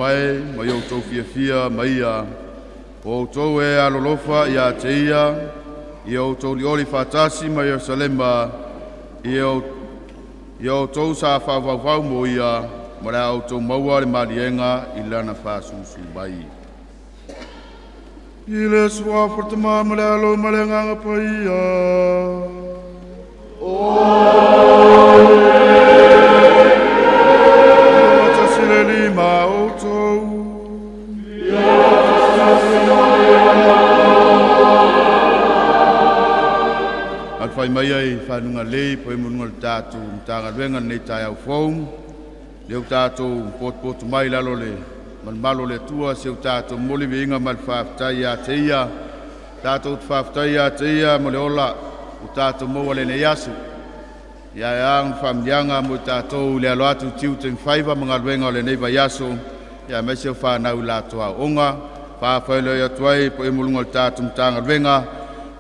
mae ma i outou fiafia ma ia. O outou e alolofa ia te ia, ia outou lioli faatasi ma Ierusalema, ia outou sa faavauvau mo ia, ma le a outou maua le maliega i lana faasusu mai. I le suafa o le Tama ma le Alo ma le Agaga Paia. Tasi le lima outou. Alfai mai ai whanunga lei po e mununga le tātou mtanga luenga nei tai au fou. Leo tātou potu mai lalo le malmalo le tua se o tātou moli veinga mal whaftai a te ia. Tātou te whaftai a te ia mo le ola o tātou maua le nei asu. Ia e ang whamnianga mo tātou le alo atu tiu te mwhaiva mga luenga o le nei vai asu. Ia mese o whanau la toa onga. Whawhailo ia tuai po e mulunga le tātou mtanga luenga.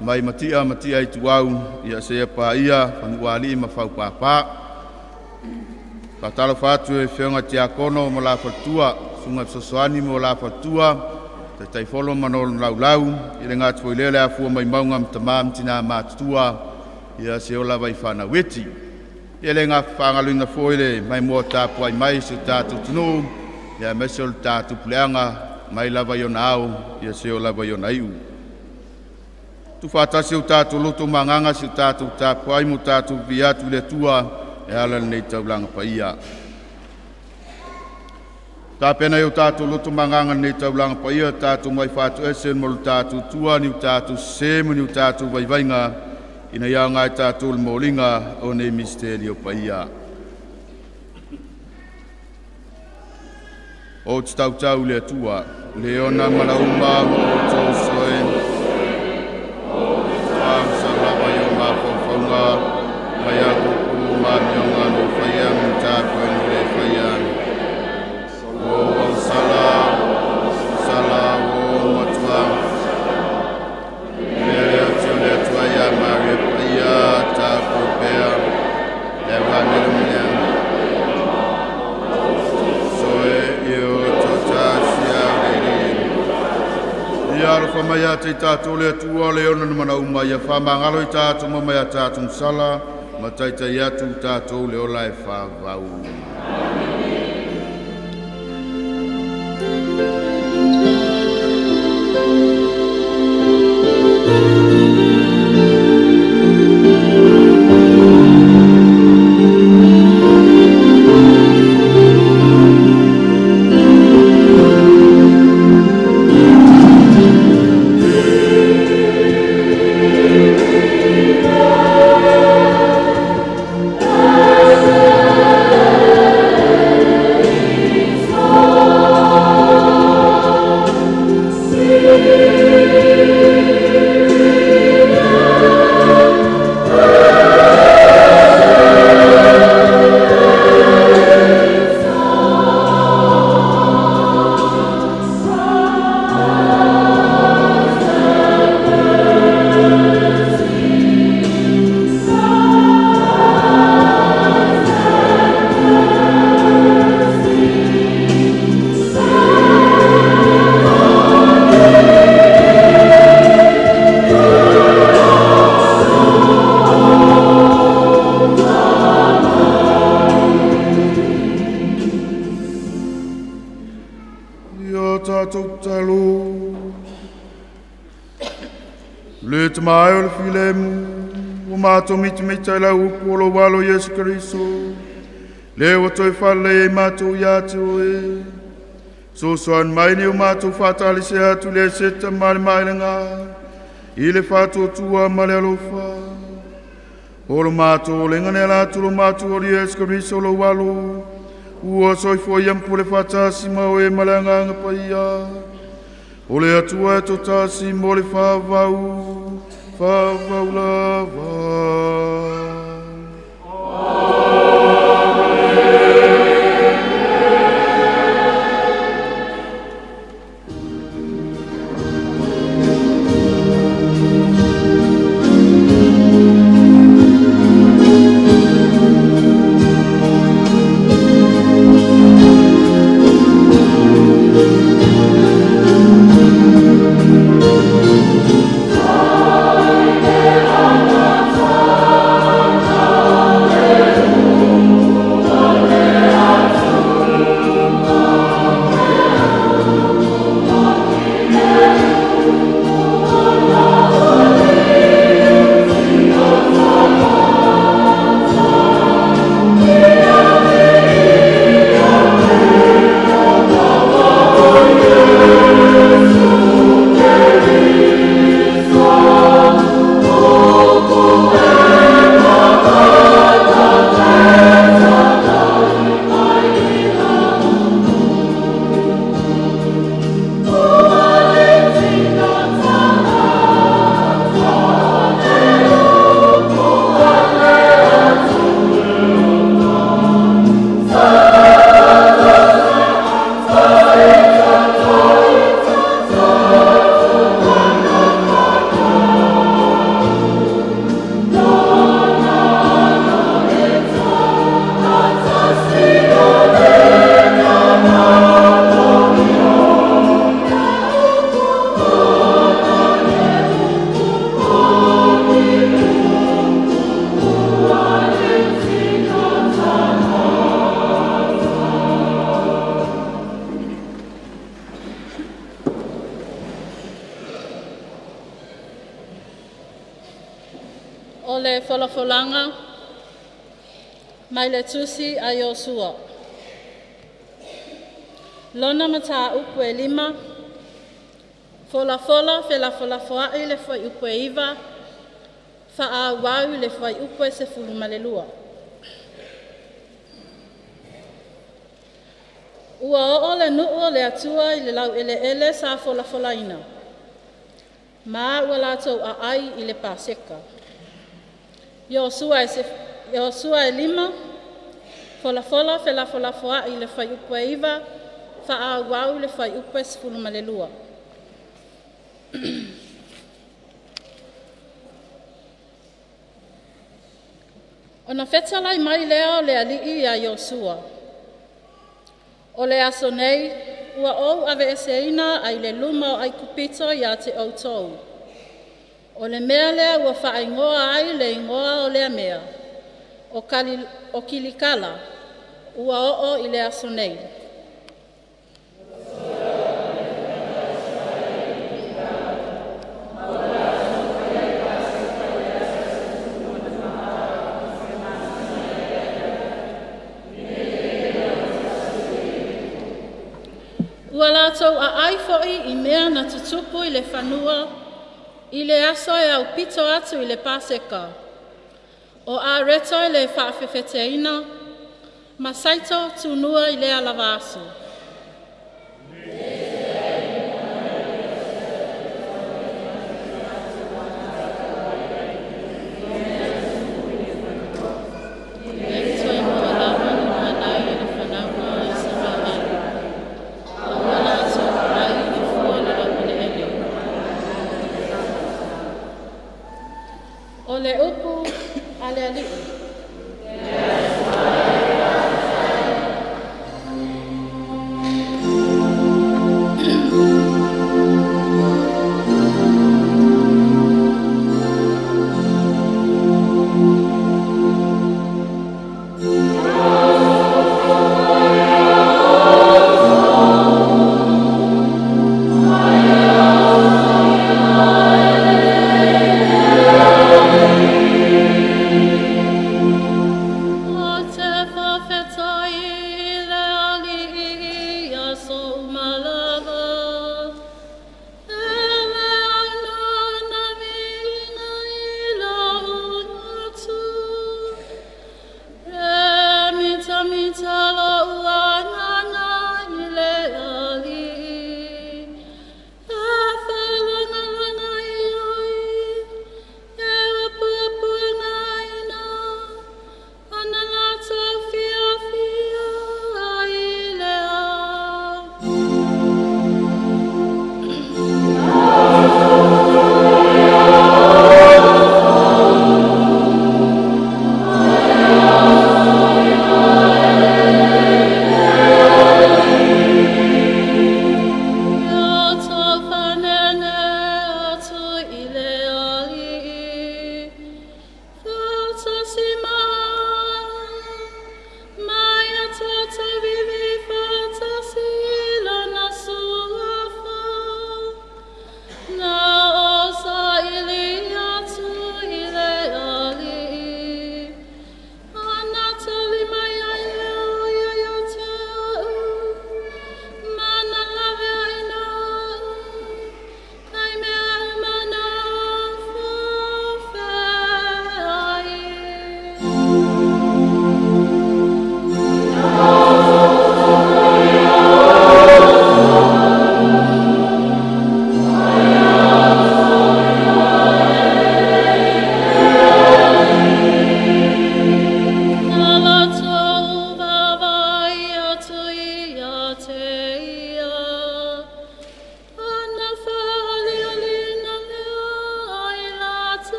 Mai matia matia i tuau ia se pa ia whanuali ma whau pāpā. Whatalo whātu e whionga tiakono mo la whatua, sunga sosoani mo la whatua, te taifolo manolo laulau, i le ngāti foi lele afua mai maunga mtama mtina mātutua, ia se ola vai whana weti. Ia le ngā whangaluinga foi le mai mua tāpua i mai se tātou tunu, ia mese o le tātou puleanga, mai lava i ona au, ia se ola vai ona iu. Tu whātasi o tātou loto manganga si o tātou tāpuai mo tātou viatu le tua e ala nei taulanga paia. Tāpena i o tātou loto manganga nei taulanga paia, tātou mai whātu esen mo le tātou tua ni o tātou semu ni o tātou vaivainga, ina ia ngai tātou le mōlinga o nei misteri o paia. O te tautau le tua, le ona malauma mo o tau soe, mai a kuku ma mionga no whaia mta koe no le whaia. O au sala, sala o matua. Le le atu le atua ia Maria paia tā pea. Le wā nelo mea. Soe i o tō sia rere. Ia alofa mai a te tātou le atua le ona na mana uma ia whamangalo i tātou mama ia tātou msala. Ma taitai atu tātou le ola e whāvau. Le te mai o le filemu, o mātou mitimita i lau upu o lo walo Yesu Kristo. Le o toi whale e mātou ia te oe. Sosoan mai ni o mātou whātali se atu le seta ma le mailenga, i le whātotua ma le alofa. O lo mātou lenga ne la atu lo mātou o Yesu Kristo lo walo. Ua soifua ia mpule whātasi ma oe ma le anganga paia. O le atua e tō tasi mo le whāvau, whāvau lava. Amen. Folafolaga mai le Tusi a Iosua. Lona mataupu e 5, folafola felafolafoai le fuaiupu e 9, faaauau i le fuaiupu e 12. Ua oo le nuu o le Atua i le laueleele sa folafolaina, ma ua latou aai i le Paseka. Iosua e 5, folafola felafolafoai i le fuaiupu e 9, faaauau i le fuaiupu e 12. Ona fetalai mai lea o le alii ia Iosua, o le aso nei ua ou aveeseina ai le luma o Aikupito ia te outou. O le mea lea ua faaigoa ai le igoa o lea mea, o Kilikala, ua oo i le aso nei. Ua latou aai foi i mea na tutupu i le fanua i le aso e aupito atu i le Paseka, o areto e le faafefeteina, ma saito tunua i lea lava aso. O le upu a le Alii.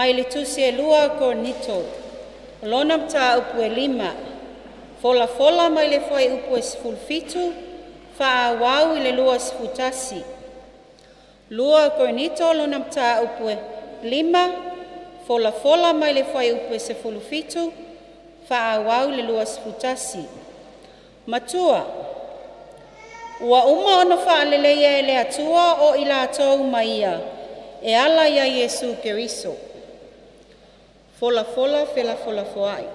Mai le tusi e 2 Korinito, lona mataupu e 5, folafola mai le fuaiupu e 17, faaauau i le 21. 2 Korinito lona mataupu e 5, folafola mai le fuaiupu e 17, faaauau i le 21. Matua, ua uma ona faaleleia e le Atua o i latou ma ia, e ala ia Iesu Keriso. Folafola felafolafoai.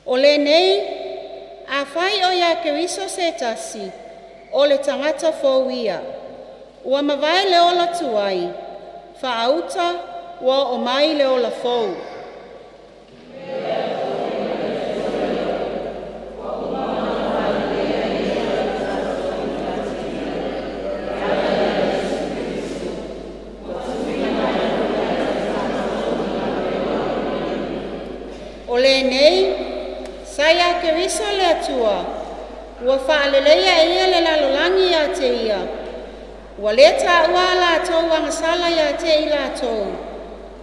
O lenei, afai o ia Keriso se tasi, o le tagata fou ia. Ua mavae le ola tuai, faauta ua o mai le ola fou. O lenei, sa ia Keriso le Atua, ua faaleleia e ia le lalolagi ia te ia, ua le taua a latou agasala ia te i latou,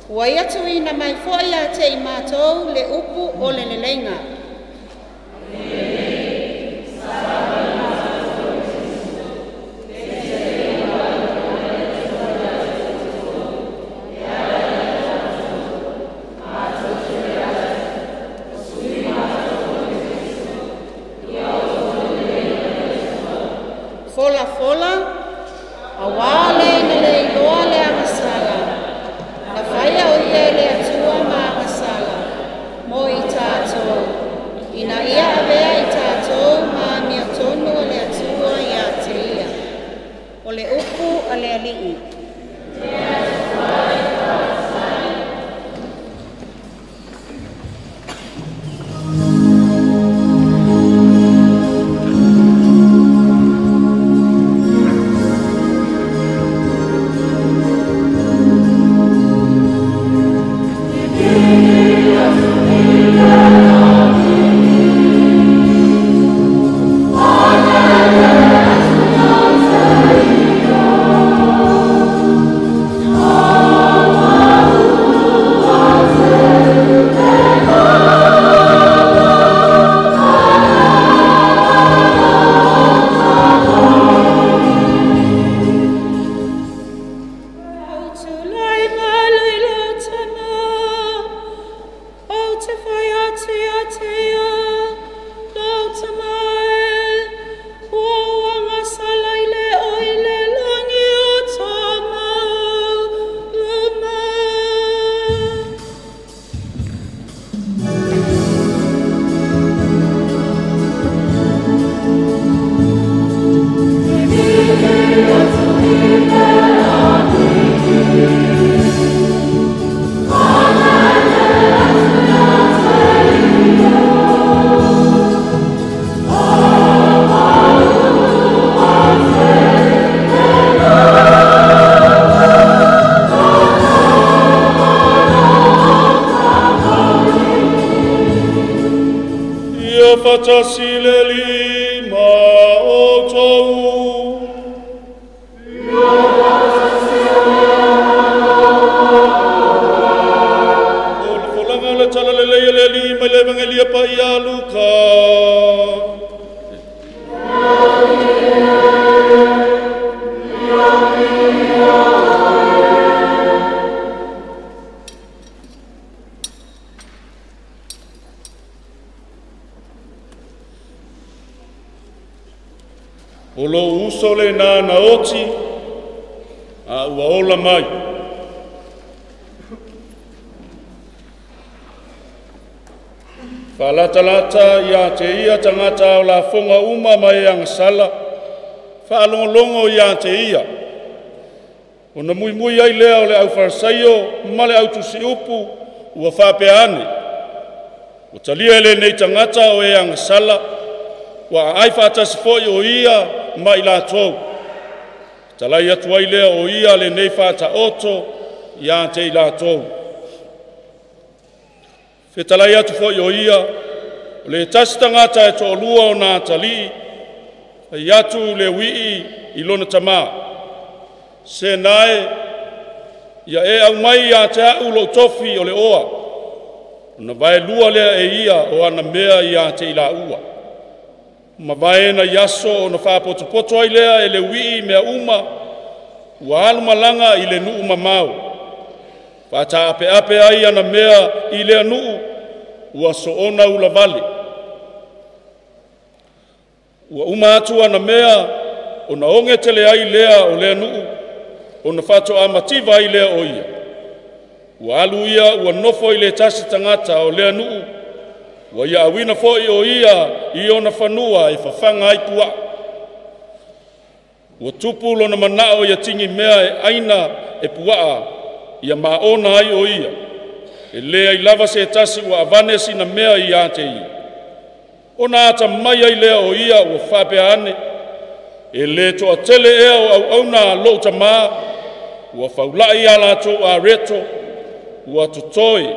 ua ia tuuina mai foi ia te i matou le upu o le leleiga. Folafola, auā le na le iloa le agasala, na faia o ia e le Atua ma agasala, mo i tātou, ina ia avea i tātou ma amiotonu o le Atua ia te ia. O le upu a le Alii. O lou uso le nā na oti, a ua ola mai. Whalatalata ia te ia tangata o la fonga uma mai agasala, whaalongolongo ia te ia. O na mui mui ai lea o le au farasaio, ma le au tusi upu, ua whaapeane. O talia ele nei tangata o e agasala, ua ai whaatasi foi o ia mai lātou. Talai atu ai lea o ia le nei whaataoto ia te i lātou. Fetalai atu foi o ia, o le tasi tangata e to'olua o nā atalii, fai atu le ui'i i lona tamā. Se nae, Ia e aumai ia te a'u lou tofi o le oa. Ona vaelua lea e ia o ana mea ia te i laua. Ma vaena i aso ona faapotopoto ai lea e le uii mea uma ua alu malaga i le nuu mamao. Faataapeape ai ana mea i lea nuu ua soona ulavale. Ua uma atu ana mea ona oge tele ai lea o lea nuu, ona faatoa mativa ai lea o ia. Ua alu ia ua nofo i le tasi tagata o lea nuu, ua ia auina foi o ia i ona fanua e fafaga ai puaa. Ua tupu lona manao ia tigi mea e aina e puaa, ia maona ai o ia. E leai lava se tasi ua avane sina mea ia te ia. Ona ata mai ai lea o ia ua faapea ane, e le toatele ea o auauna a lou tamā, ua faulai a latou areto, ua totoe,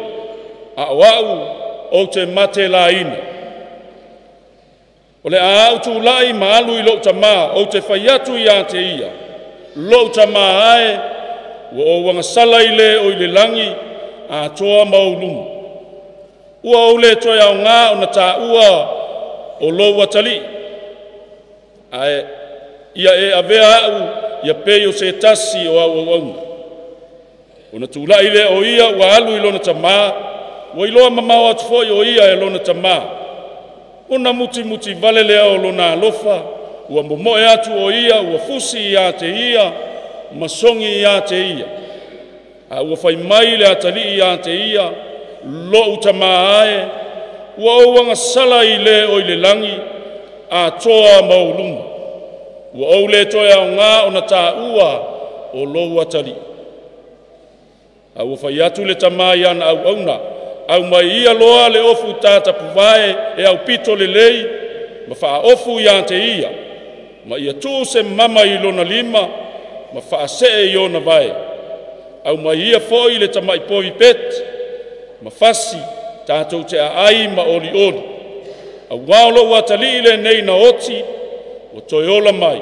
a o a'u ou te mate laina. O le a au tulai ma alu i lou tamā, ou te fai atu ia te ia, lou tamā ae, ua ou agasala i le o i le lagi, atoa ma ou luma. Ua ou le toe aogā ona tāua o lou atalii, ae ia e avea a'u ia pei o se tasi o au auauna. Ona tulai lea o ia ua alu i lona tamā, ua iloa mamao atu foi o ia e lona tamā. Ona mutimuti vale lea o lona alofa, ua momoe atu o ia ua fusi ia te ia, ma sogi ia te ia. A ua fai mai le atalii ia te ia, lou tamā ae, ua ou agasala i le o i le lagi, atoa ma ou luma. Ua ou le toe aogā ona tāua o lou atalii. A ua fai atu le tamā i ana auauna, aumai ia loa le ofu tatapuvae e aupito lelei, ma faaofu ia te ia, ma ia tuu se mama i lona lima, ma faasee i ona vae. Aumai ia foi le tamai povi peti, ma fasi tatou te aai ma olioli. Auā o lou atalii lenei na oti, ua toe ola mai,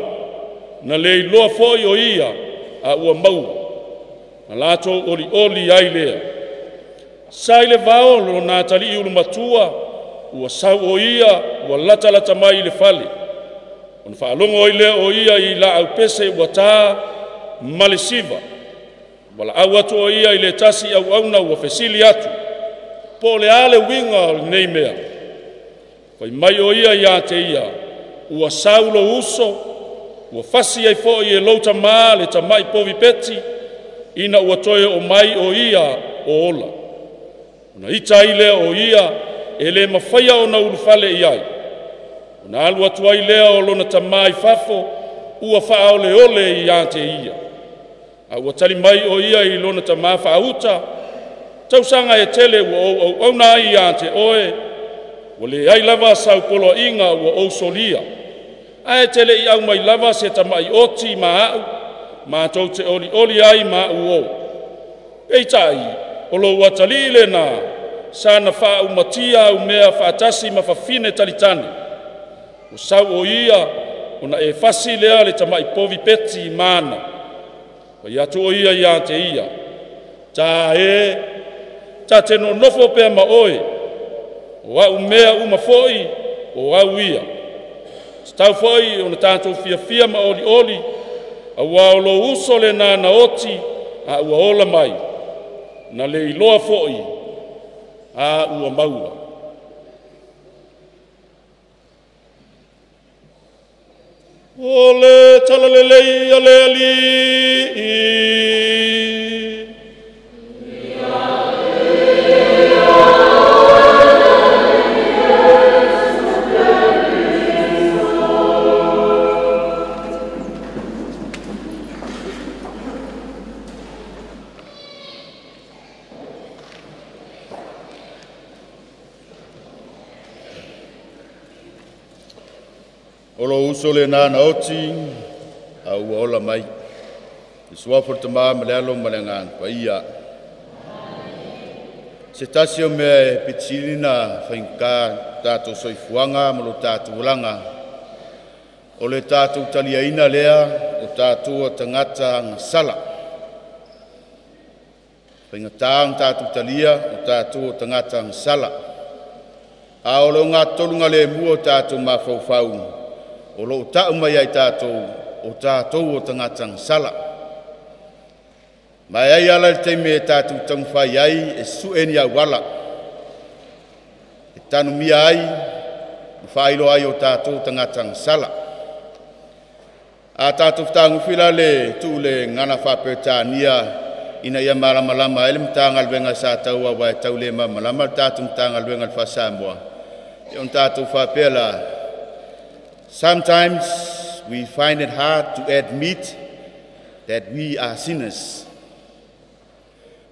na le iloa foi o ia a ua maua, na latou olioli ai lea. Sa i le vao lona atalii ulumatua, ua sau o ia ua latalata mai i le fale. Ona faalogo ai lea o ia i laau pese ua tā ma le siva. Valaau atu o ia i le tasi auauna ua fesili atu, po o le a le uiga o lenei mea. Fai mai o ia ia te ia, ua sau lou uso, ua fasi ai foi e lou tamā le tamai povi peti, ina ua toe o mai o ia o ola. Ona ita ai lea o ia, e le mafaia ona ulufale i ai. Ona alu atu ai lea o lona tamā i fafo, ua faaoleole ia te ia. A ua tali mai o ia i lona tamā faauta, tausaga e tele ua ou auauna ai ia te oe, ua leai lava sau poloaiga ua ou solia. Ae te le i aumai lava se tamai oti ma a'u, matou te olioli ai ma a'u o. Peitai, o lou atalii lena, sa na faaumatia au mea faatasi ma fafine talitane. Ua sau o ia, ona e fasi lea le tamai povi peti mana. Fai atu o ia ia te ia, tā e, ta te nonofo pea ma oe, o au mea uma foi, o au ia. Tatau foi ona tatou fiafia ma olioli, auā o lou uso lena na oti, a ua ola mai, na le iloa foi, a ua maua. O le talalelei a le Alii. O lou uso lena na oti, a ua ola mai. I suafa o le tamā ma le alo ma le agaga paia. Se tasi o mea e pitisili na faigata tatou soifuaga ma lo tatou olaga, o le tatou taliaina lea o tatou o tagata agasala. Faigata ona tatou talia o tatou o tagata agasala. A o le ogatotonu lemu o tatou mafaufau o loo tau mai ai tatou o tatou o tagata agasala. Ma e ai ala i le taimi e tatou taumafai ai e sue ni auala e tanumia ai ma faailoa ai o tatou tagata agasala. A tatou fetagofi la le tuu le gagana faa-Peretania ina ia malamalama ai le Matagaluega sa tau aua e tau le malamalama le tatou Matagaluega i le faa-Samoa, e ona tatou faapea la, sometimes we find it hard to admit that we are sinners.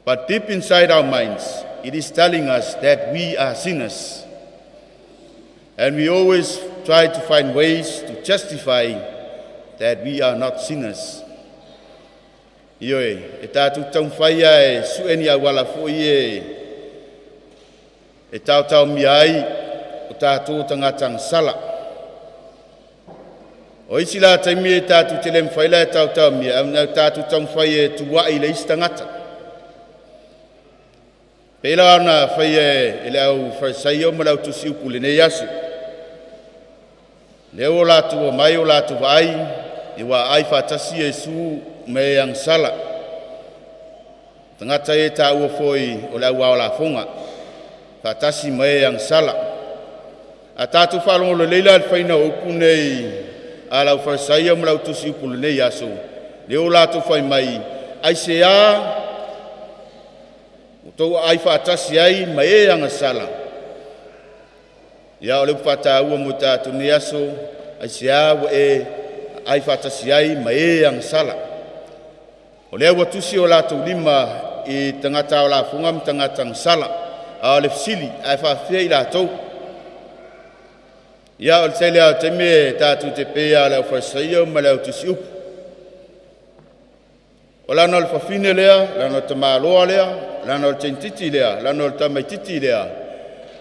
But deep inside our minds, it is telling us that we are sinners. And we always try to find ways to justify that we are not sinners. Ioe, e tatou taumafai e sue ni auala foi e taotaomia ai o tatou tagata agasala. O isi la taimi e tatou te le mafai la e taotaomia, ae tatou taumafai e tuai le isi tagata. Pei la ona faia e le au Farisaio ma le au tusi upu lenei aso. Lea ua latou omai o latou vaai i ua ai faatasi Iesu ma e agasala. Tagata e taua foi o le au ao lafoga, faatasi ma e agasala. A tatou faalogo lelei la i le faiga o upu nei a le au Farisaio ma le au tusi upu lenei aso, lea ua latou fai mai, aisea ua outou aai faatasi ai ma e agasala? Ia o le upu faataua mo tatou nei aso, aisea ua e aai faatasi ai ma e agasala? O lea ua tusi o latou lima i tagata ao lafoga ma tagata agasala. A o le fesili, ae faafefea i latou? Ia o le tele lava o taimi e tatou te pei lava o le au Farisaio ma le au tusi upu. O lana o le fafine lea, lana o le tamaloa lea, lana o le teinititi lea, lana o le tamaititi lea,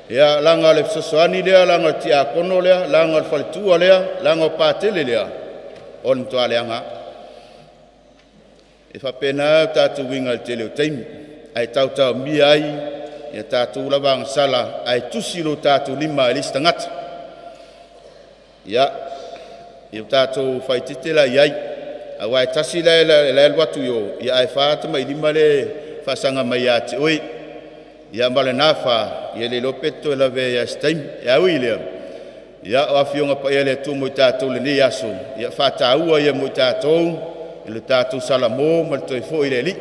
ia lana o le fesoasoani lea, lana o le tiakono lea, lana o le faletua lea, lana o patele lea, o le matua leaga. E faapena o tatou uiga i le tele o taimi, ae taotaomia ai ia tatou lava agasala, ae tusi lo tatou lima i le isi tagata. Ia, ia tatou faitete la i ai, aua e tasi la e alu atu i o, ia ae fa tamailima le faasaga mai ia te oe. Ia ma lena fa, ia le iloa pe toe lavea ia se taimi. E ui i lea, ia o afioga paia le Atua mo i tatou lenei aso, ia faataua ia mo i tatou, i le tatou salamo ma le toe foi le Alii.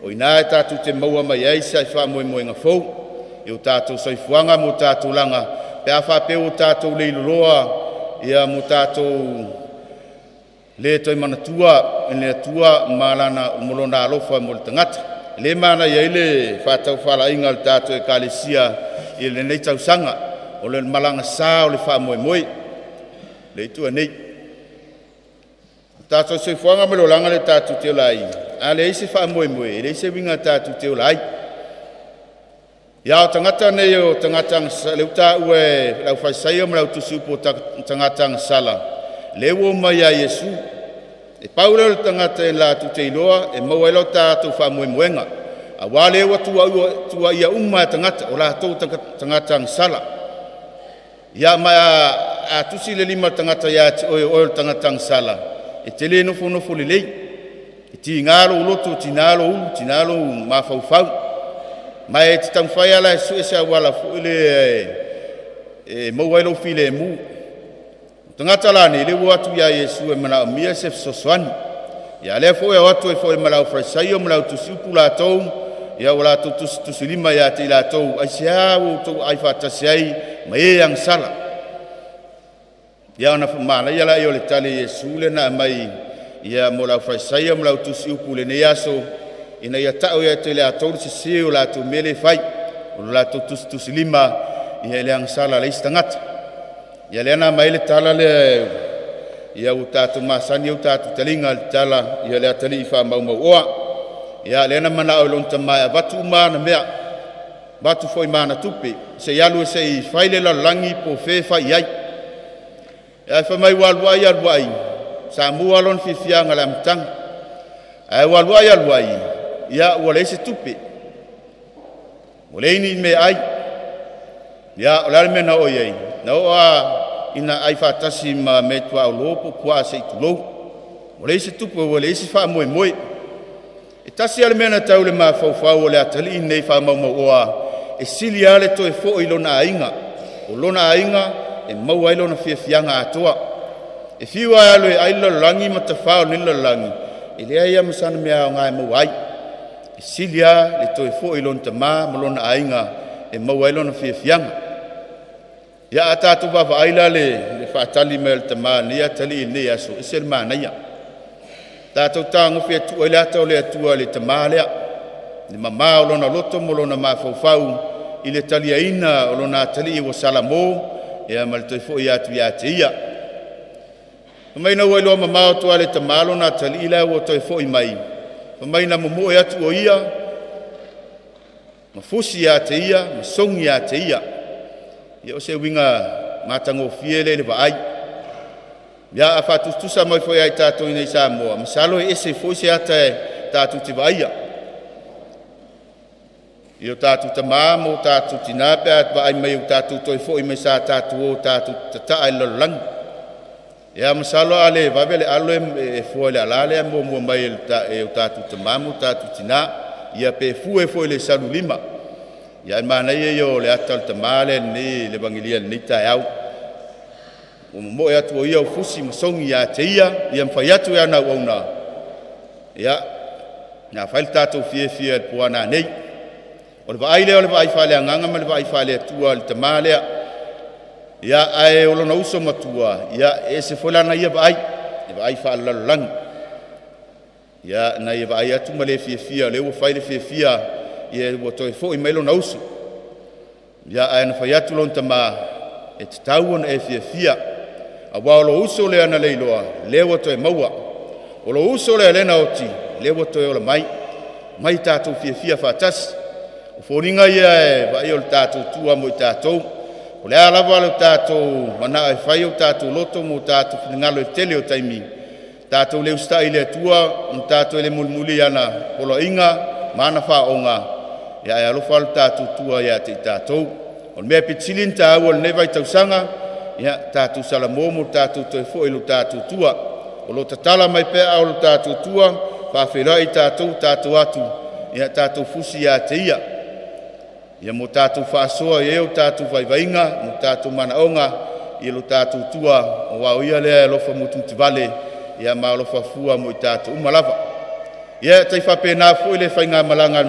O ina e tatou te maua mai ai se faamoemoega fou, i o tatou soifuaga ma o tatou laga, pe a faapea ua tatou leiloloa, ia mo tatou le toe manatua i le Atua ma lana molona alofa mo le tagata. Le manaia ai le faataufalaiga o le tatou Ekalesia i lenei tausaga, o le malaga sa o le faamoemoe le itu nei. O tatou soifuaga ma le olaga le tatou te ola ai, a leai se faamoemoe, e leai se uiga tatou te ola ai. Ia o tagata nei o tagata le utaua e le au Farisaio ma le au tusi upu o tagata agasala, le ua omai ia Iesu. E pau lea o le tagata e latou te iloa e maua ai lo tatou faamoemoega. Aua le ua tuaia uma e tagata o latou tagata agasala. Ia ma a tusi le lima tagata ia te oe o le tagata agasala, e te le nofonofo lelei. E tiga lou loto, tiga lou ulu, tiga lou mafaufau. Ma e te taumafai ala e sue se auala foi le e maua ai lou filemu. O tagata la nei, le ua atu ia Iesu e manaomia se fesoasoani. Ia lea foi o atu e foi ma lau Farisaio ma lau tusi upu latou, ia ua latou tusitusilima ia te i latou, aisea ua outou aai faatasi ai ma e agasala? Ia ona manaia la ia o le tali Iesu le na aumai ia mo lau Farisaio ma lau tusi upu lenei aso, ina ia tau ia te latou le sese o latou mea le fai, o lo latou tusitusilima ia le agasala le isi tagata. Ia lea na aumai le tala lea, ia ua tatou masani au tatou taliga le tala ia le atalii faamaumauoa. Ia lea na manao i lona tama e avatu uma ana mea, avatu foi ma ana tupe, se i alu e se i fai le lalolagi po o fea e fai i ai. Ae fai mai ua alu ai alu ai, sa mua lona fiafiaga i le amataga. Ae ua alu ai alu ai, ia ua leai se tupe. Ua leai ni meaai. Ia, o le a le mea na oo i ai? Na oo lava ina ai faatasi ma meatuaolo po o puaa se i tulou. Ua leai se tupe, ua leai se faamoemoe. E tasi lava le mea na tau i le mafaufau o le atalii lenei faamaumauoa, e sili lava le toe foi i lona aiga. O lona aiga e maua ai lona fiafiaga atoa. E fiu lava e alu e ai le lalolagi ma tafao i lenei lalolagi, e leai lava ma sana mea aoga e maua ai. E sili lava le toe foi i lona tamā ma lona aiga e maua ai lona fiafiaga. Ia, a tatou vaavaai la le faatali mai a le tamā i lenei atalii i lenei aso, e ese le manaia. Tatou tagofi e tuu ai le ata o le Atua i le tamā lea, le mamā o lona loto ma lona mafaufau i le taliaina o lona atalii ua salamo, ia ma le toe foi atu ia te ia. Fai mai ina ua iloa mamao atu lava e le tamā lona atalii la ua toe foi mai, fai mai na momoe atu o ia ma fusi ia te ia ma sogi ia te ia. Ia, o se uiga matagofie lea i le vaai. Ia, a faatusatusa mai foi ia i tatou i inei i Samoa, masalo e ese foi se ata e tatou te vaaia i o tatou tamā ma o tatou tinā pe a vaai mai ua tatou toe foi mai sa tatou o tatou tataa i le lalolagi. Ia, masalo a le vave le alo e fua i le alā lea e muamua mai e o tatou tamā ma o tatou tinā, ia pe fue foi i le salulima. Ia, ae manaia ia o le ata o le tamā lea i le Evagelia i lenei taeao. Ua momoe atu o ia o fusi ma sogi ia te ia, ia ma fai atu i ana auauna, ia, na fai le tatou fiafia i le puana nei. O le vaai lea o le vaai faaleagaga ma le vaai faale-Atua i le tamā lea. Ia, ae o lona uso matua, ia, e ese foi lana ia vaai, le vaai faalelalolagi. Ia, na ia vaai atu ma le fiafia, o lea ua fai le fiafia, ia ua toe foi mai lona uso. Ia, ae na fai atu lona tamā, e tatau ona e fiafia, aua o lou uso lea na leiloa, lea ua toe maua. O lou uso lea lea na oti, lea ua toe ola mai. Mai tatou fiafia faatasi. O foliga ia e vaai o le tatou tua mo i tatou. O le a lava le tatou manao e fai o tatou loto mo tatou finagalo i le tele o taimi, tatou le usitai i le Atua ma tatou le mulimuli ana poloaiga ma ana faaooga, ia ae alofa le tatou tua ia te i tatou. O le mea pito sili ona taua i lenei vaitausaga, ia tatou salamo mo tatou toe foi i lo tatou tua. O lo tatala mai pea au lo tatou tua, faafeiloai tatou tatou atu, ia tatou fusi ia te ia. Ia mo tatou faasoa i ai o tatou vaivaiga, mo tatou manaoga, ia lo tatou tua, o au ia lea e alofa mutumutivale, ia ma alofa fua mo i tatou uma lava. Ia tai faapena foi le faigamalaga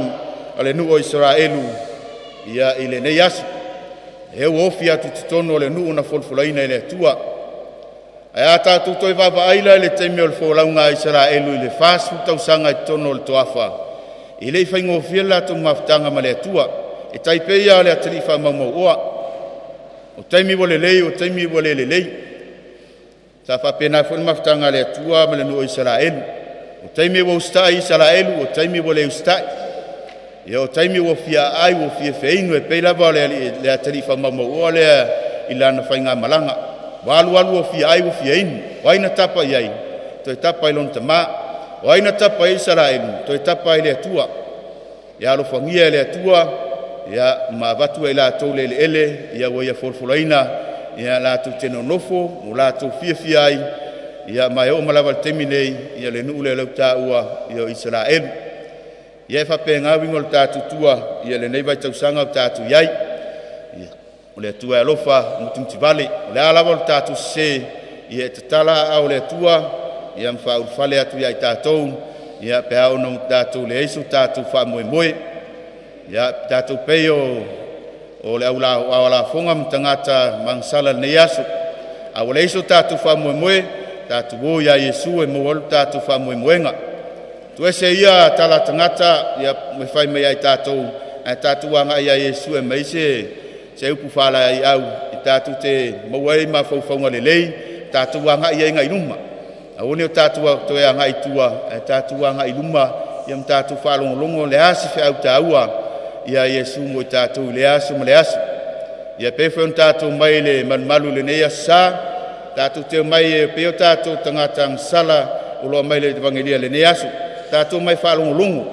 a le nuu o Isaraelu ia i lenei aso. E ua ofi atu totonu o le nuu na folafolaina e le Atua. Ae a tatou toe vaavaai la i le taimi o le folauga a Isaraelu i le 40 tausaga i totonu o le toafa, e le i faigofie le latou mafutaga ma le Atua. E tai pei lava o le atalii faamaumauoa. O taimi ua lelei, o taimi ua le lelei. Sa faapena foi le mafutaga a le Atua ma le nuu o Isaraelu. O taimi ua usitai Isaraelu, o taimi ua le usitai. Ia o taimi ua fia aai, ua fia feinu, e pei lava o le atalii faamaumauoa lea i lana faigamalaga. Ua alu alu ua fia ai, ua fia inu. O ai na tapa i ai? Toe tapa i lona tamā. O ai na tapa i Isaraelu? Toe tapa i le Atua. Ia alofagia e le Atua, ia ma avatu ai latou le eleele, ia ua ia folafolaina, ia latou te nonofo, mo latou fiafia ai, ia ma e oo mai lava i le taimi nei, ia le nuu lea ua taua ia o Isaraelu. Ia e faapena uiga o le tatou tua, ia lenei vaitausaga o tatou i ai. Ia, o le Atua e alofa mutumutivale, o le a lava o le tatou sese, ia e tatala aao o le Atua, ia ma faaulufale atu ia i tatou, ia pe a ona tatou leai so tatou faamoemoe. Ia tatou pei o le aulafoga ma tagata magasala lenei aso. A ua leai so tatou faamoemoe, tatou o ia Iesu e maua ai lo tatou faamoemoega. Tuese ia tala tagata ia me fai mai ai tatou, ae tatou agai ia Iesu e mai se upu faalaai au i tatou te maua ai mafaufauga lelei, tatou agai ai ngai luma. Aua ne i o tatou toe agai i tua, ae tatou agai i luma, ia ma tatou faalogologo le a se feau taua ia Iesu mo i tatou i le aso ma le aso. Ia pei foi ona tatou mai le malumalu i lenei aso sa, tatou te mai e pei o tatou tagata agasala o loa mai le Evangelia i lenei aso. Tatou mai faalogologo.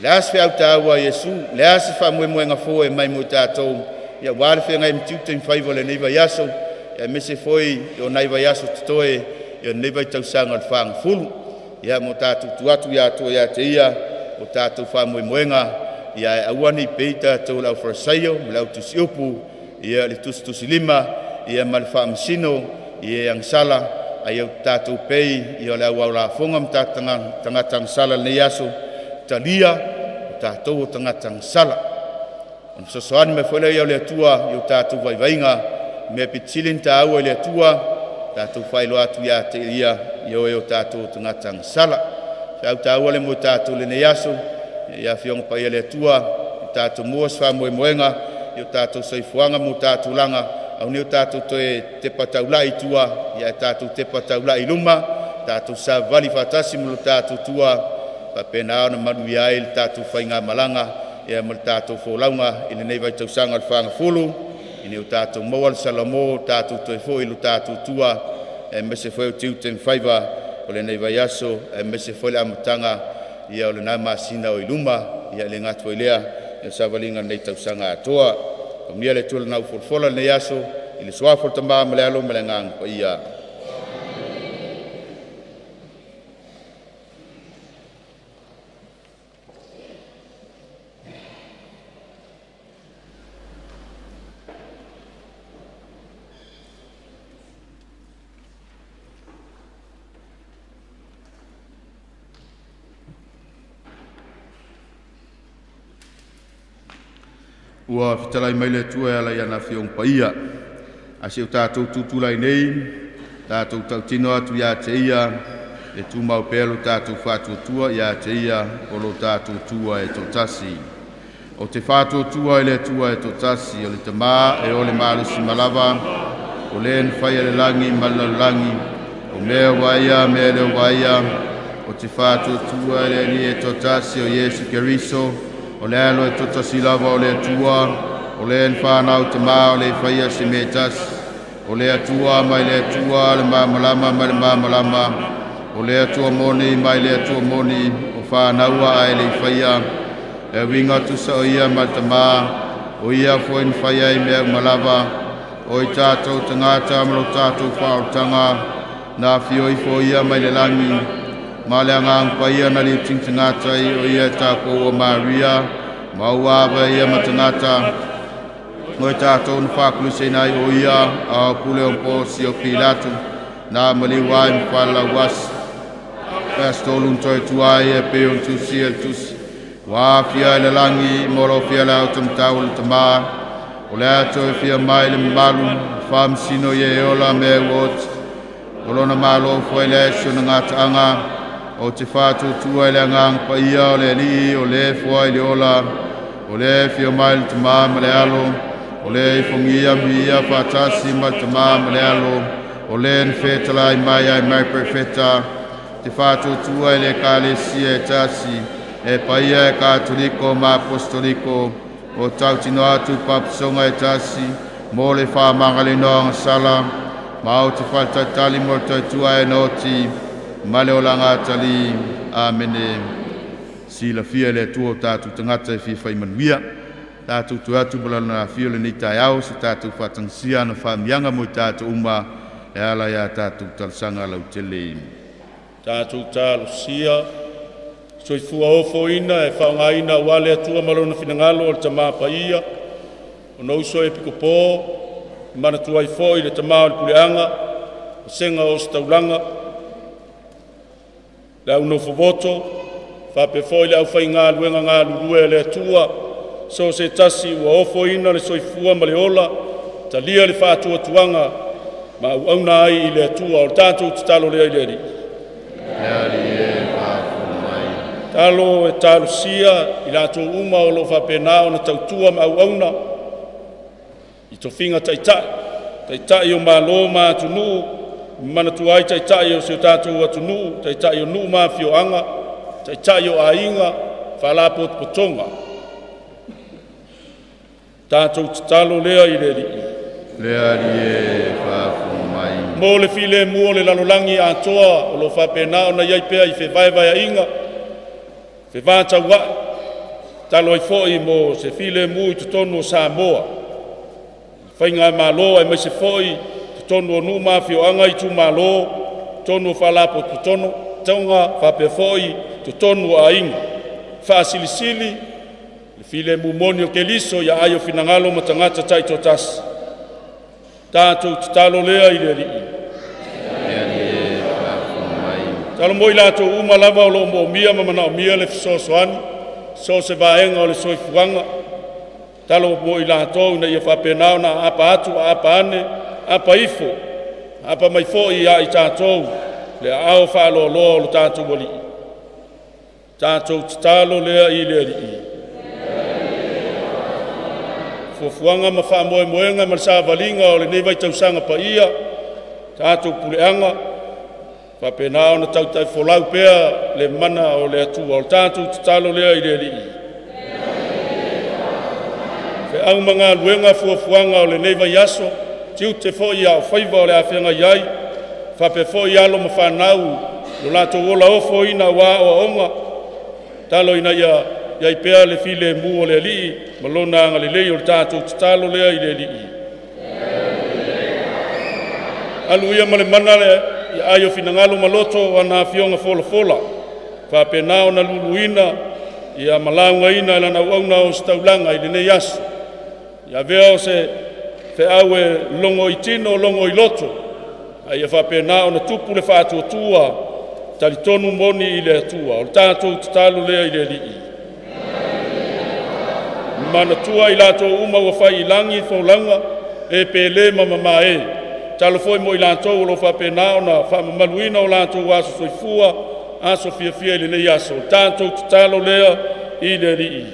Le a se feau tāua Iesu, le a se faamoemoega fou e mai mo i tatou, ia ua le feagai ma tiute ma faiva o lenei vaiaso, ia aemaise foi o nai vaiaso totoe i lenei vaitausaga o le fagafulu. Ia mo tatou tu atu ia Atua ia te ia o tatou faamoemoega, ia e aua nei pei tatou le aufarasaio ma le autusiupu, ia le tusitusilima, ia ma le faamasino, ia e agasala, ai o tatou pei ia o le auau lafoga ma tatou tagata agasala lenei aso, talia o tatou o tagata agasala. Ona fesoasoani mai foi lea o le Atua i o tatou vaivaiga, mea pitisili ni tāua i le Atua, tatou faailoa atu ia te ia, ia oe o tatou tagata agasala. Feau tāua le mo tatou lenei aso, ia afioga paia le Atua, o tatou mua se faamoemoega, i o tatou soifuaga mo tatou laga, au nei o tatou toe tepa taulai i tua, ia tatou tepa taulai i luma, tatou savavali faatasi mo lo tatou tua, faapena ona manuia ai le tatou faigamalaga, ia ma le tatou folauga i lenei vaitausaga o le fagafulu, ina o tatou maua le salamo, tatou toe foi i lo tatou tua, aemaise foi o tiute ma faiva o lenei vaiaso, aemaise foi le amataga ia o lena masina o i luma, ia le gata foi lea ia savaliga lenei tausaga atoa. Faamanuia le Atua i lana folafola lenei aso, i le suafa o le Tama ma le Alo ma le Agaga Paia. Ua fetalai mai le Atua e ala i ana Afioga Paia, a si o tatou tutulai nei, tatou tautino atu ia te ia, e tumau pea lo tatou faatuatua ia te ia o lo tatou tua e toatasi. O te faatuatua i le Atua e toatasi, o le Tama e o le malosi malava, o le na faia le lagi ma le lalolagi, o mea vaia mea leo vaia, o te faatuatua i le Alii e toatasi o Iesu Keriso, o le alo e toatasi lava o le Atua, o le na whanau te mā o le whaia se mea tasi, o le Atua mai le Atua, le māmalama mai le māmalama, o le Atua moni mai le Atua moni, o whānaua ai le whaia, e winga tusa o ia mai te mā, o ia foi na whaia i mea umalava, o i tātou tangata ma lo tātou whaotanga, nā whioi fo ia mai le langi, ma le angang paia na li tingtangata i o ia tākou o Maria, maua ava ia matangata, ngoi tātou na whakuluse nai o ia, a pule o pōsi o Pilato, nā maliwa i mwhala wasi, Pastolun toi tuai e pe on tusi el tusi, wā fia i le langi, molo fia le autamtau le tamā, o le ato e fia mai le mamalu, whamsino i e ola me uot, o lona malo fua i le eso na ngātaanga, o te whātuatua i le angang paia o le alii, o le fua i le ola, o le fia mai le tamā ma le alo, o le ifongia mia whātasi ma le tamā ma le alo, o le nwhetala i mai ai mai perfeta, te whātuatua i le kālesia e tasi, e paia e katoliko ma apostoliko, o tautino atu papasonga e tasi, mō le whāmangalinoa ngasala, ma o te whātatali mo le tautua e noti, ma le olanga atali. Amene. Silafia le Atua o tātou tangata e fia whaimanuia, tātou tu atu malana afio le nei taeao, se tātou whātangisia na whaamianga mo i tātou uma, e ala ia tātou talosanga lautele. Tātou talosia, soifua ofoina e whaongaina ua le Atua ma lona finagalo o le tamā paia, o nouso e pikopō, manatua ai foi le tamā o le puleaga, o sega o se taulaga, le au nofovoto, faapea foi le aufaigaluega galulue a le Atua, so se tasi ua ofoina le soifua ma le ola, talia le faatuatuaga ma auauna ai i le Atua. O le tatou tatalo lea i le Alii. Le Alii e faafofoga mai. Talo e talosia i latou uma o loo faapena ona tautua ma auauna i tofiga taitai, taitai o malo ma atunuu, manatua ai taitai o se tatou atunuu, taitai o nuu ma afioaga, taitai o aiga, faalapotopotoga. Tatou tatalo lea i le Alii. Le Alii e faafofoga mai. Mo le filemu o le lalolagi atoa o loo faapena ona iai pea i fevaevaeaiga, fevataua'i, Tatalo ai foi mo se filemu i totonu o Samoa, faigamalo aemaise foi totonu o nuu ma afioaga, itumalo, totonu o faalapotopotoga faapea foi totonu o aiga. Faasilisili le filemu moni o Keriso ia aai o finagalo ma tagata taitoatasi. Tatou tatalo lea i le Alii. Tatalo mo i latou uma lava o lo o moomia ma manaomia le fesoasoani, so o se vaega o le soifuaga. Tatalo mo i latou ina ia faapena ona aapa atu, aapa ane, aapa ifo, aapa mai foi ia i tatou le aao faaloaloa o lo tatou Alii. Tatou tatalo lea i le Alii. Fuafuaga ma faamoemoega ma le savaliga o lenei vaitausaga paia, tatou puleaga, faapena ona tautai folau pea le mana o le Atua. O le tatou tatalo lea i le Alii. Feau ma galuega fuafuaga o lenei vaiaso, tiute foi a o faiva o le afeagai ai, faapea foi alo ma fanau lo latou ola ofoina aua aoaoga. Talo ina ia i ai pea le filemu o le Alii ma lona agalelei. O le tatou tatalo lea i le Alii. Alu ia ma le mana le ia ai o finagalo ma loto o ana afioga folafola, faapena ona luluina ia ma laugaina e lana auauna o se taulaga i lenei aso. Ia avea o se feau e logo i tino, logo i loto, a ia faapena ona tupu le faatuatua, talitonu moni i le Atua. O le tatou tatalo lea i le Alii. Manatua i latou uma ua fai i lagi folauga e pele ma mamae. Talo foi mo i latou o lo o faapena ona faamamaluina o latou aso soifua, aso fiafia i lenei aso. O le tatou tatalo lea i le Alii.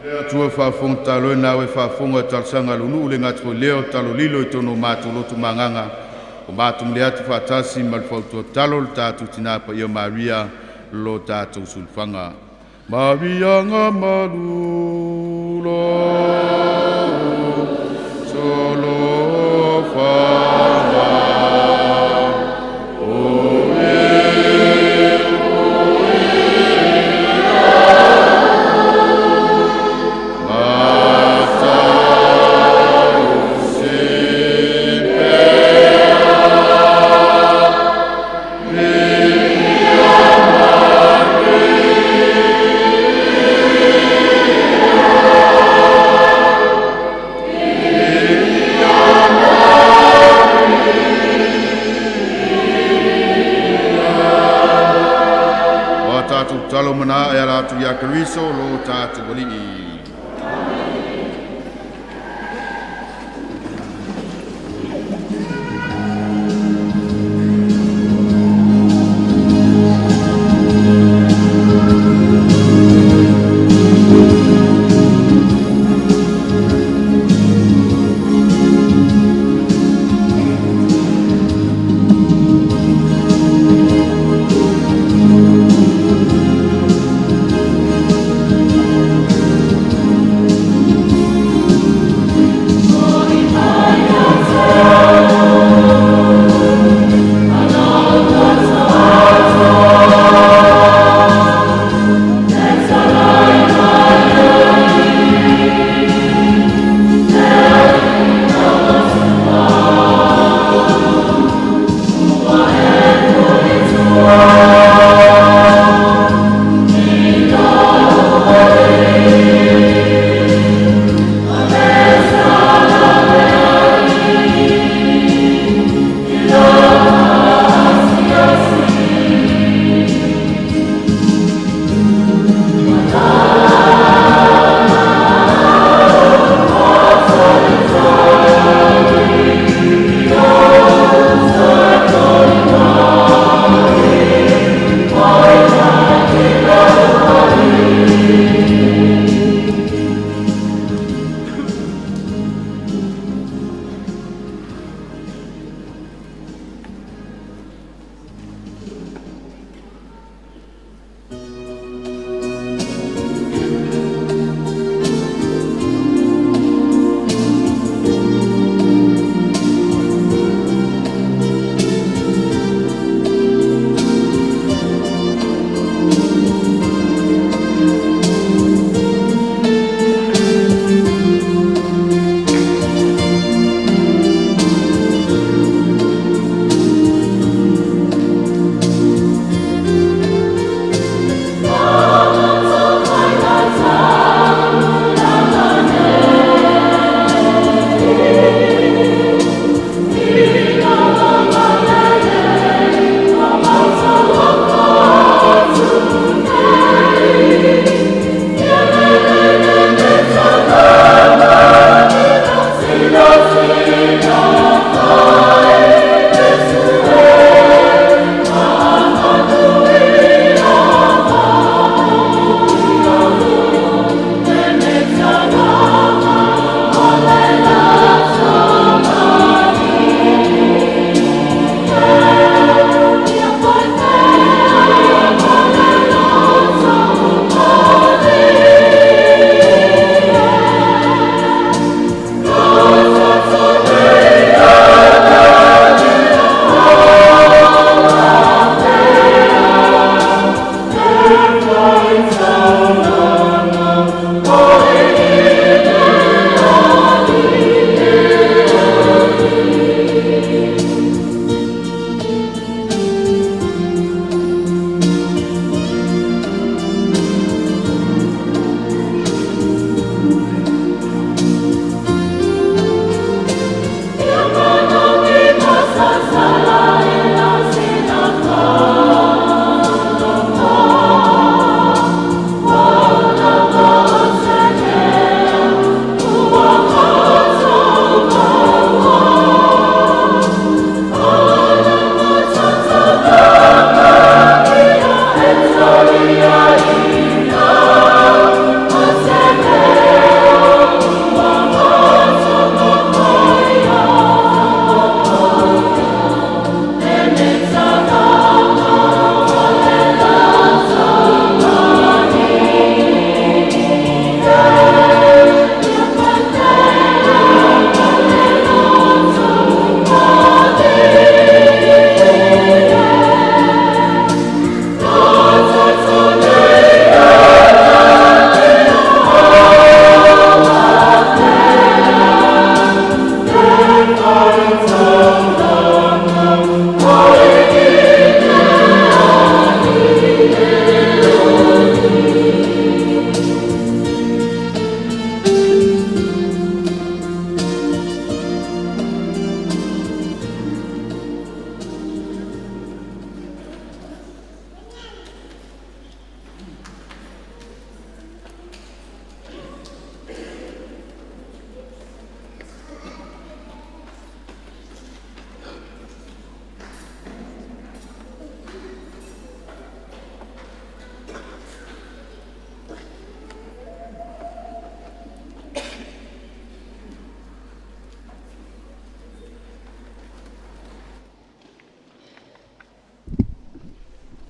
Le Atua faafofoga tatalo e na e faafofoga e talosaga a le nuu le gata foi lea o talo lilo i totonu o matou lotu magaga o matou muli atu faatasi ma le fautua tatalo le tatou tina paia Maria lo tatou sulufanga. Maria nga malu lo solo fanga.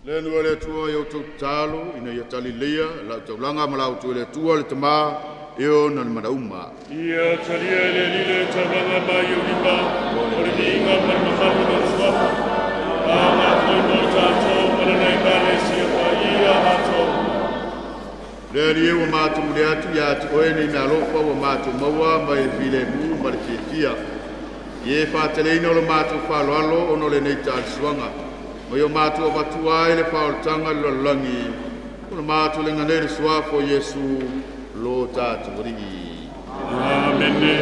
Le nua le Atua i outou tatalo ina ia talileia lau taulaga ma la outou le Atua le Tamā e ona le manauma. Ia talia e le Alii le taulaga ma i ou lima, o le viiga ma le mamalu o le suafa. A mafoi mo i tatou ma lana Ekalesia paia atoa. Le Alii e ua matou muli atu ia te oe nei meaalofa ua matou maua mai le filemu ma le fiafia. Ia e faateleina o le matou faaaloalo ona o lenei taalisuaga. Ma i o matou avatua ai le faaolataga i le lalolagi, o le matou le ganei le suafa o Iesu, lo tatou Alii. Amene.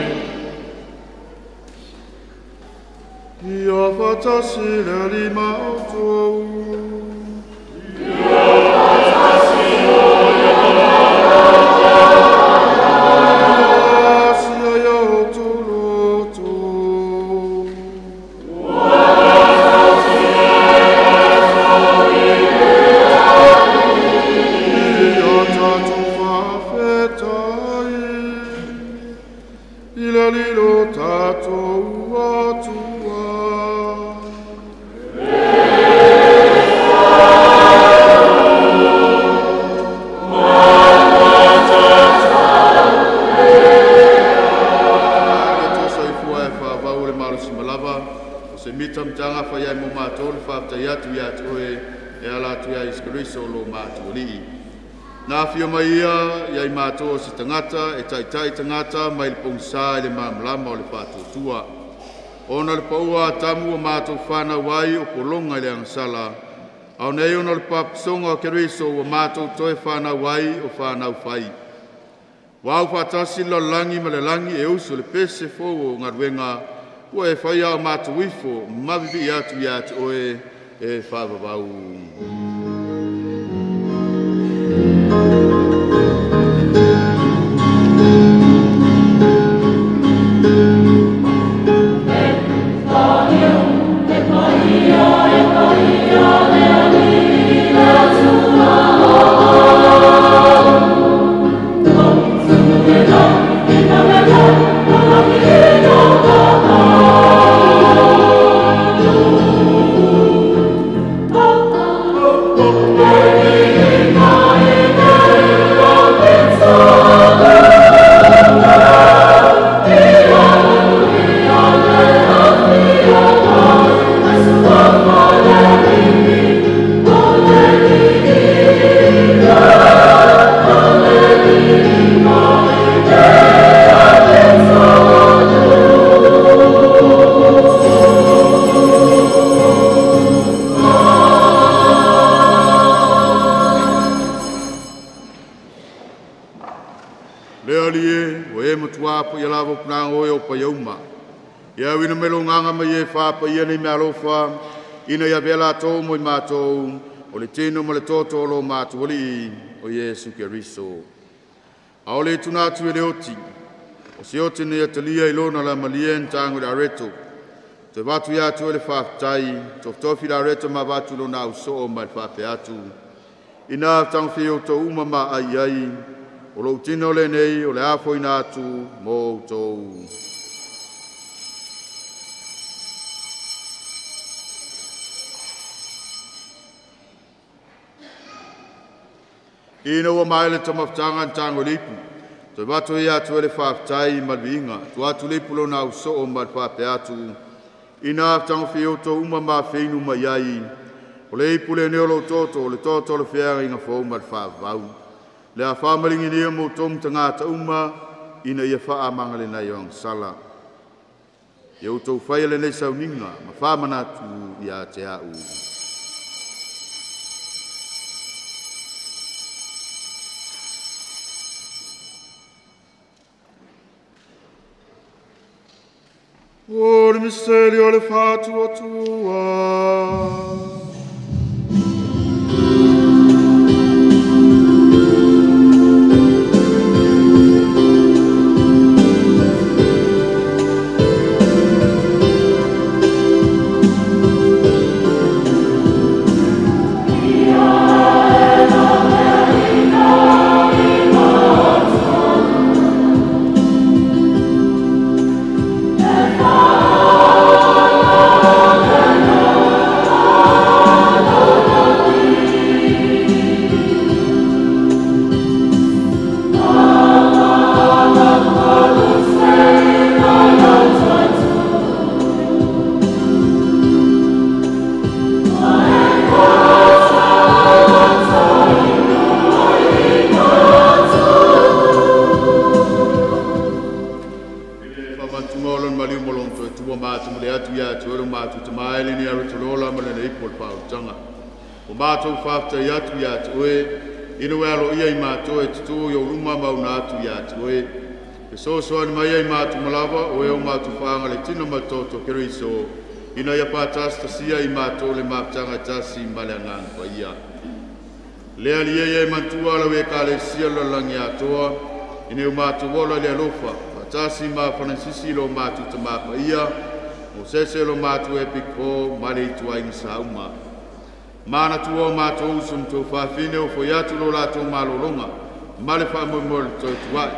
Ia faatasi le Alii ma outou. Asia ia outou loto. Ia tatou faafetai i le Alii lo tatou Atua. Le Atua soifua e faavau le malosi ma lava, o se mita mataga fai ai mo matou le faafetai atu ia te oe e ala atu ia Iesu Keriso lo matou Alii. Na afio mai ia ia i matou o se tagata e taitai tagata mai le pogisa i le malamalama o le faatuatua. Ona le paua a Atamu ua matou fanau ai o pologa i le agasala, a o nei ona o le papasoga o Keriso ua matou toe fanau ai o fanau fai. Ua au faatasi le lalolagi ma le lagi e usu le pese fou o galuega ua e faia o matou ifo ma vivii atu ia te oe e faavavau. Le Alii e, ua e matua po ia lava punaga oe o paiauma. Ia uina mai lo nganga mai e whāpa ia nei meaalofa, ina ia vea latou mo i matou, o le tino ma le toto o lo matou Alii, o Iesu Keriso. A o le tuna atu e le oti, o se oti nei atalia i lona la malie ntango le areto. Te vatu ia atu e le whaapetai, totofi le areto ma vatu lona au soo ma le whaape atu. Ina tango o tō uma ma ai ai, o lou tino lenei o le afoina atu mo outou. Ina ua mai le tamafutaga ntago le ipu, toe vatu ia atu e le faafetai ma le viiga, tua atu le ipu lona ausoo ma le faapea atu. Ina tagofia outou uma ma afeinu mai ai, o le ipu lenei o lou toto, o le toto o le feagaiga fou ma le faavavau. Le a faamaliginia mo outou ma tagata uma, ina ia faamagalenai o agasala. Ia outou faia lenei sauniga ma faamanatu ia te a'u. O le misteri o le faatuatua. Oh. lona maliu ma lona toe tua mātou le atu ia te oe lo mātou tama e le ni alo te lola ma lena ipu o le faautaga. O mātou faafetai atu ia te oe, ina ua aloaia i mātou e tutū i ou luma ma una atu ia te oe. Fesoasoani mai ai mātou malava o e o mātou whaanga le tino ma le toto Keriso, ina ia whātasitasia i mātou le mafutaga tasi ma le agaga paia. Le ali e mantua lau e kalesia lalagi atoa, ina o mātou ola le alofa, faatasi ma Francisci lo mātou tamā paia, mo sese lo mātou e piko ma le ituaiga sauma. Mana tua o mātou uso ma tō whawhine o foi atu lo lātou malologa, ma le whaamoemoe le toe tuai.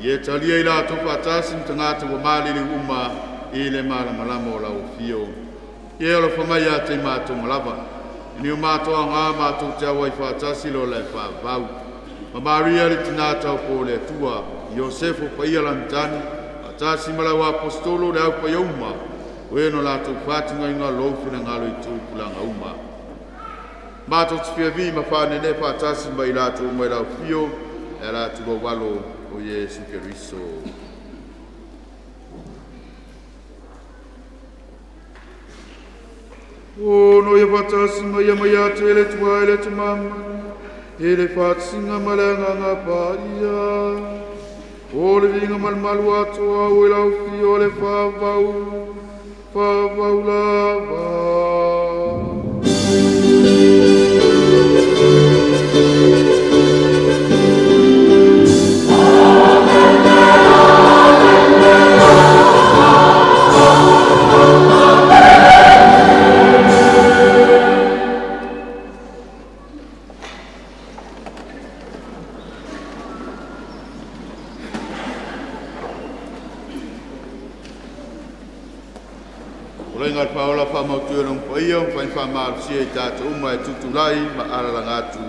Ia talia i lātou faatasi ma tagata ua malili uma i le malamalama o lau afio. Ia alofa mai ia te mātou malava, ina o mātou agā mātou te awa i faatasi lo le whaavau. Ma Maria le tina taupo o le Atua, Iosefo paia lanitani, faatasi ma lau apostolo le au paia uma, o e no lātou faatugaiga lou finagalo i tupulaga uma. Mātou te fiavi ma whanene faatasi ma i lātou mai lau fio, e ala atu walo o Iesu Keriso. O no ia faatasi mai ia mai atu e le tua e le tumama, e le faatasinga ma le agaga paia. O le viiga malumalu atoa o e lau fio o le faavau, faavau lava. Whaimārusia i tātou uma e tutulai ma alalanga atu.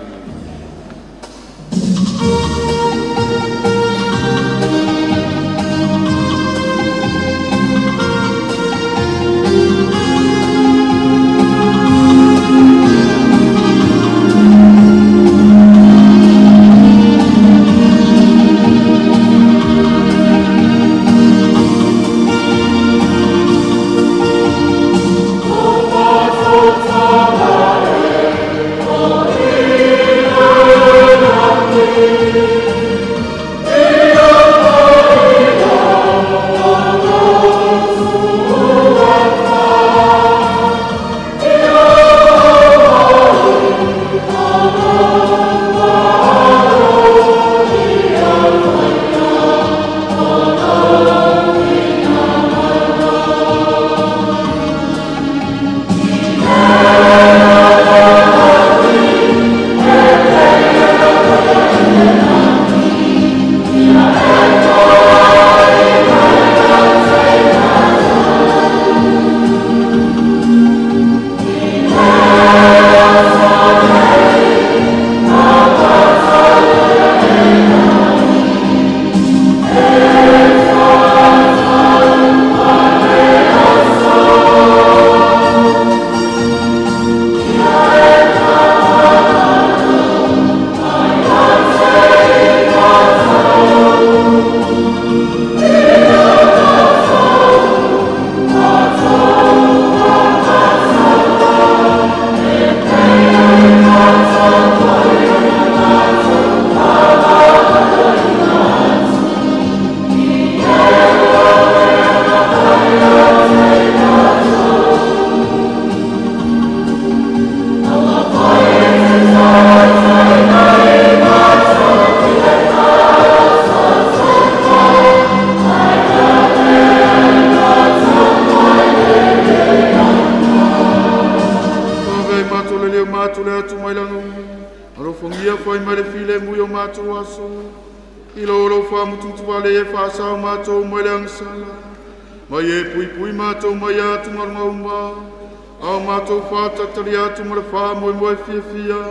Whātatari atu ma le whāmoemoe fiafia,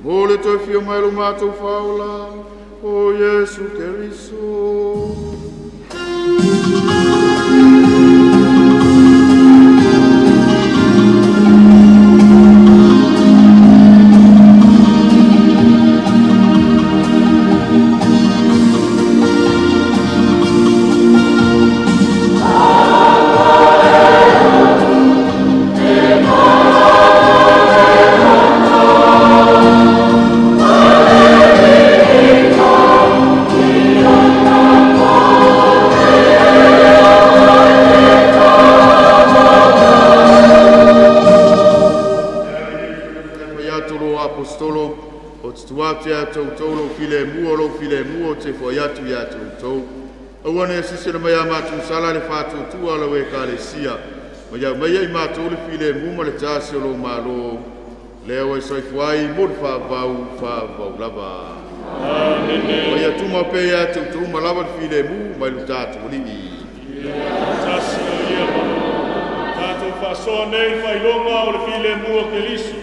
mo le toe fia mai lo mātou whaola, o Iesu Keriso. Amen. te foai atu ia te outou. Aua ne sisi le mai a matou sala le faatuatua o lau Ekalesia, ma iau mai ai matou le filemu ma le tasi o lou malo, lea ua e soifua ai mo le faavavau faavavau lava. Amene. Ma ia tumau pea ia te outou uma lava le filemu mai lo tatou Alii. Ia tasi o ia ma tatou faasoa nei faailoga o le filemu o Keriso.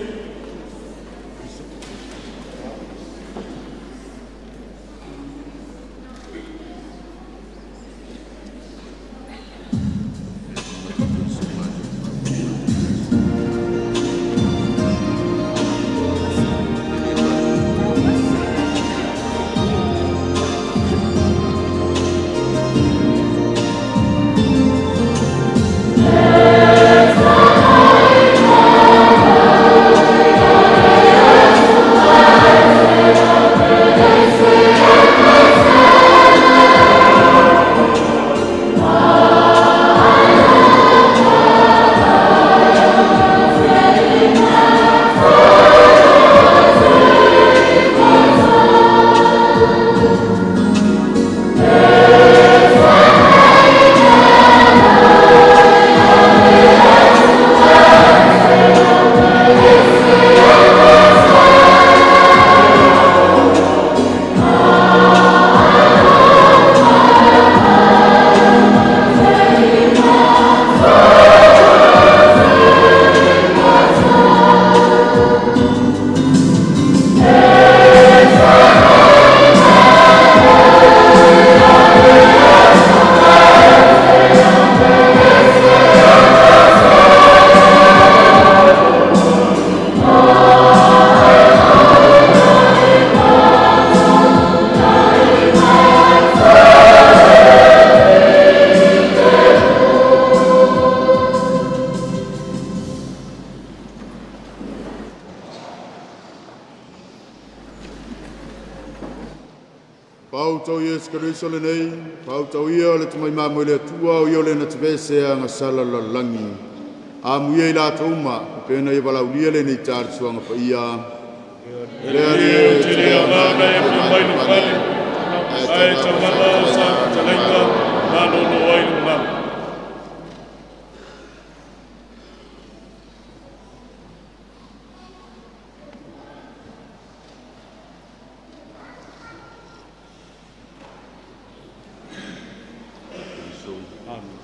Pautau Iesu Keriso lenei, pautau ia le tamaimamo i le Atua o ia o le na tavese agasala lalolagi. Amuia i latou uma, pena ia valaulia lenei talisuaga paia. Le Alii ou te le aoga e afio mai lou fale, ae taumala o sa fetalaiga malolo ai lou agaga. Amen.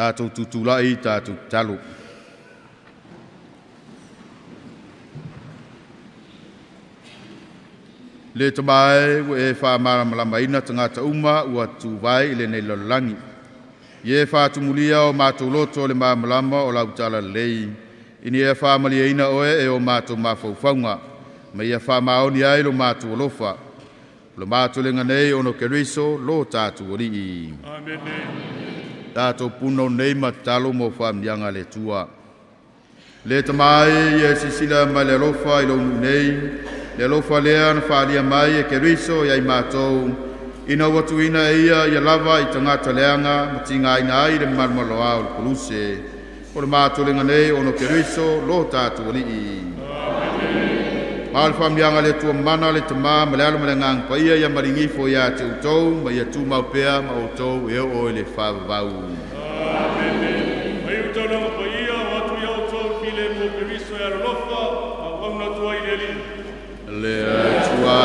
Tātou tutulai, tātou talo. Le tamae ua e whaamalamalamaina tangata uma ua tuvai i le nei lalolagi. Ie whaatumulia o mātou loto le malamalama o lau tala lelei. Ini e whaamalieina oe e o mātou mafaufauga. Ma ia whaamaoni ai lo mātou alofa. O le mātou lenga nei ono Keriso lo tātou alii. Amene. Tātou puno nei matalo mo whaamnianga le tua. Le tamae ia sisila mai le alofa i lo nu nei. Le alofa lea na whaalia mai e Keriso ia i mātou. Ina ua tuina e ia ia lava i tangata leanga ma tinga aina ai le malmaloa o le koluse. O le mātou lenga nei ono Keriso lo tātou alii. Ma le whaamnianga le tua mana le tama ma le alo ma le ngang paia ia maringifo ia te utou ma ia tūmau pea ma outou e o le whaavau. Amene. Mai utaulanga paia o atu ia outou file mo Keriso e alolofa ma wauna tua i le alii. Le atua